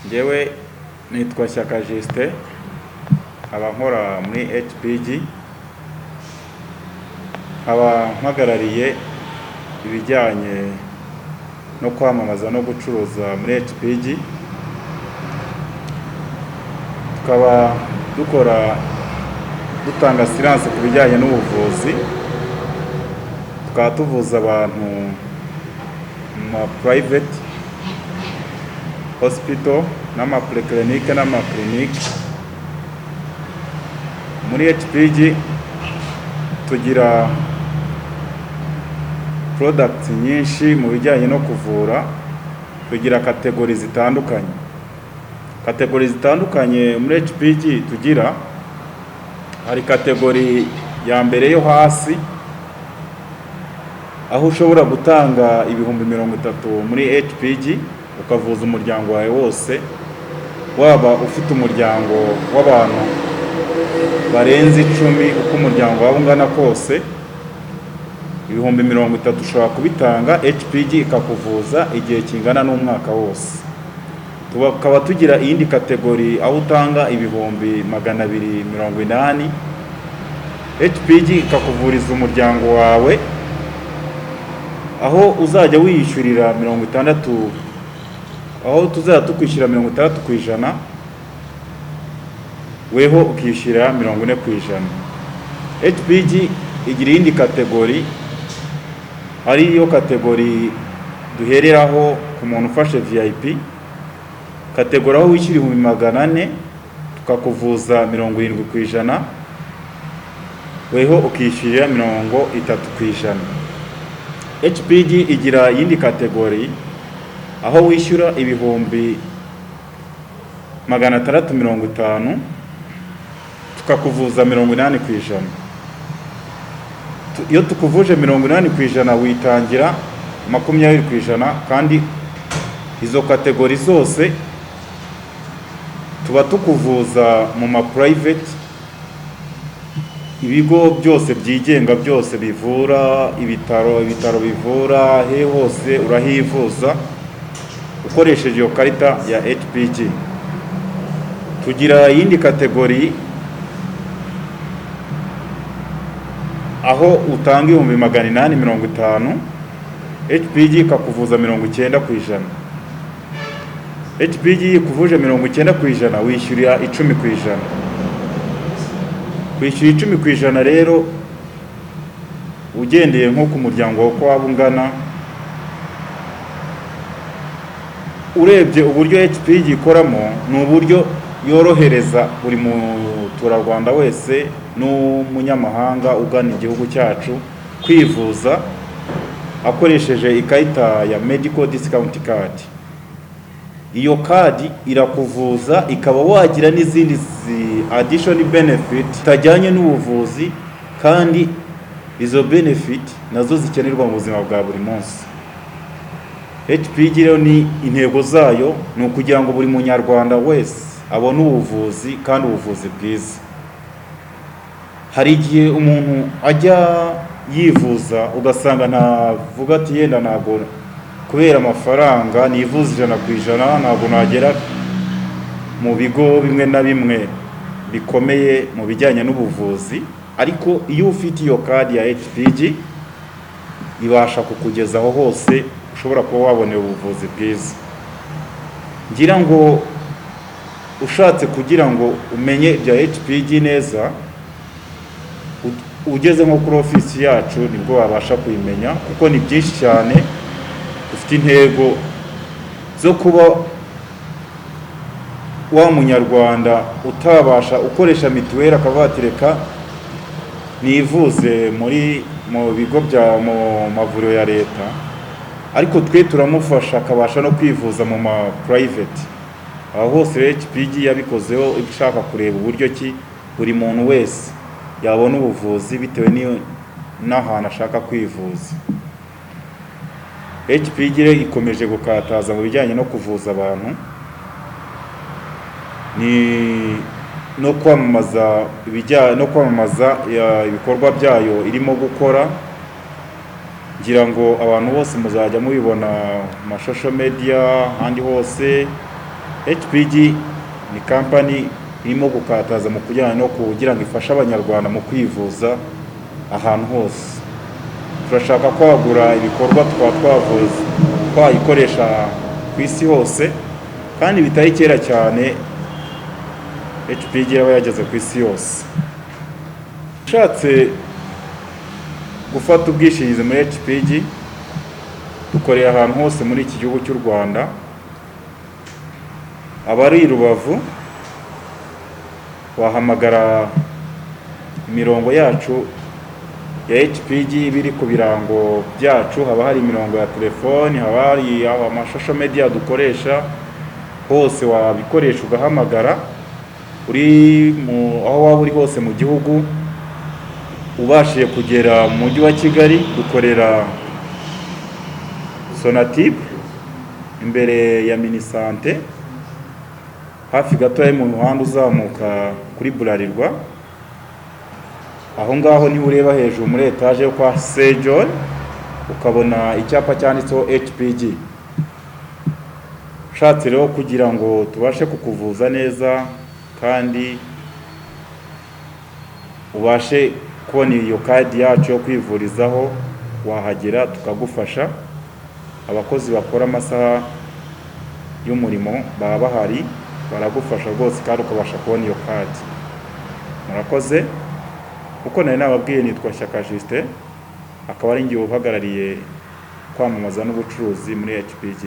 Njyewe nitwa Shyaka Justin, nkaba nkora muri HPG, nkaba mpagarariye ibijyanye no kwamamaza no gucuruza muri HPG. Tukaba dukora, dutanga assurance ku bijyanye n'ubuvuzi, tukaba tuvuza abantu mu ma private hospital n'ama polyclinique n'ama clinique. Muri HPG tugira products nyinshi mu bijyanye no kuvura. Tugira category zitandukanye, category zitandukanye muri HPG tugira. Hari category ya mbere yo hasi, aho ushobora gutanga 30,000 muri HPG ukavuza umuryango wawe wose, waba ufite umuryango w'abantu barenze 10, uko umuryango waba ungana kose, 30,000 ushobora kubitanga, HPG ikakuvuza igihe kingana n'umwaka wose. Tukaba tugira iyindi category aho utanga 280,000, HPG ikakuvuriza umuryango wawe, aho uzajya wiyishyurira 60, aho tuzajya tukwishyura 60%, weho ukishyura 40%. HPG igira iyindi category, ariyo category duhereraho ku muntu ufashe VIP category, aho wishyura 400,000 tukakuvuza 70%, weho ukishyurira 30%. HPG igira iyindi category aho wishyura 650,000 tukakuvuza 80%. Iyo tukuvuje 80%, witangira 20%. Kandi izo category zose tuba tukuvuza mu ma private, ibigo byose byigenga byose bivura, ibitaro bivura he hose urahivuza ukoresheje iyo karita ya HPG. Tugira iyindi category aho utanga 850,000, HPG ikakuvuza 90%. HPG ikuvuje 90%, wishyurira 10%. Kwishyura 10% rero, ugendeye nko ku muryango uko waba ungana, urebye uburyo HPG ikoramo, ni uburyo yorohereza buri muturarwanda wese n'umunyamahanga ugana igihugu cyacu kwivuza akoresheje ikarita ya medical discount card. Iyo kadi irakuvuza, ikaba wagira n'izindi addition benefit zitajyanye n'ubuvuzi, kandi izo benefit nazo zikenerwa mu buzima bwa buri munsi. HPG rero ni intego zayo ni ukugira ngo buri munyarwanda wese abone ubuvuzi, kandi ubuvuzi bwiza. Hari igihe umuntu ajya yivuza ugasanga ntavuga ati yenda ntabwo kubera amafaranga nivuza 100%, ntabwo nagera mu bigo bimwe na bimwe bikomeye mu bijyanye n'ubuvuzi. Ariko iyo ufite iyo kadi ya HPG, ibasha kukugezaho hose ushobora kuba wabonera ubuvuzi bwiza. Ngira ngo ushatse kugira ngo umenye ibya HPG neza, ugeze nko kuri ofisi yacu nibwo wabasha kubimenya, kuko ni byinshi cyane. Dufite intego zo kuba wa munyarwanda utabasha ukoresha mituweli akavuga ati reka nivuze mu bigo bya mu mavuriro ya leta, ariko twe turamufasha akabasha no kwivuza mu ma private. Aho hose rero HPG yabikozeho, ishaka kureba uburyo ki buri muntu wese yabona ubuvuzi bitewe n'ahantu ashaka kwivuza. HPG rero ikomeje gukataza mu bijyanye no kuvuza abantu ni no kwamamaza ibijyanye no kwamamaza ibikorwa byayo irimo gukora. Ngira ngo abantu bose muzajya mubibona mu ma social media, ahandi hose. HPG ni kampani irimo gukataza mu kujyana no kugira ngo ifashe Abanyarwanda mu kwivuza ahantu hose. Turashaka kwagura ibikorwa, tukaba twavuza twayikoresha ku isi hose, kandi bitari kera cyane HPG yaba yageze ku isi yose. Ushatse gufata ubwishingizi muri HPG, dukorera ahantu hose muri iki gihugu cy'u Rwanda. Abari i Rubavu wahamagara imirongo yacu ya HPG iba iri ku birango byacu. Haba hari imirongo ya telefoni, haba hari ama social media dukoresha, hose wabikoresha ugahamagara uri mu aho waba uri hose mu gihugu. Ubashije kugera mu Mujyi wa Kigali, dukorera Sonatube imbere ya Minisante, hafi gatoya mu muhanda uzamuka kuri Bralirwa. Aho ngaho niho ureba hejuru muri etaje yo kwa Sejon, ukabona icyapa cyanditseho HPG. Ushatse rero kugira ngo tubashe kukuvuza neza kandi ubashe kubona iyo kadi yacu yo kwivurizaho, wahagera tukagufasha. Abakozi bakora amasaha y'umurimo baba bahari, baragufasha rwose kandi ukabasha kubona iyo kadi. Murakoze. Uko nari nababwiye, nitwa Shyaka Justin, akaba ari njye uhagarariye kwamamaza n'ubucuruzi muri HPG.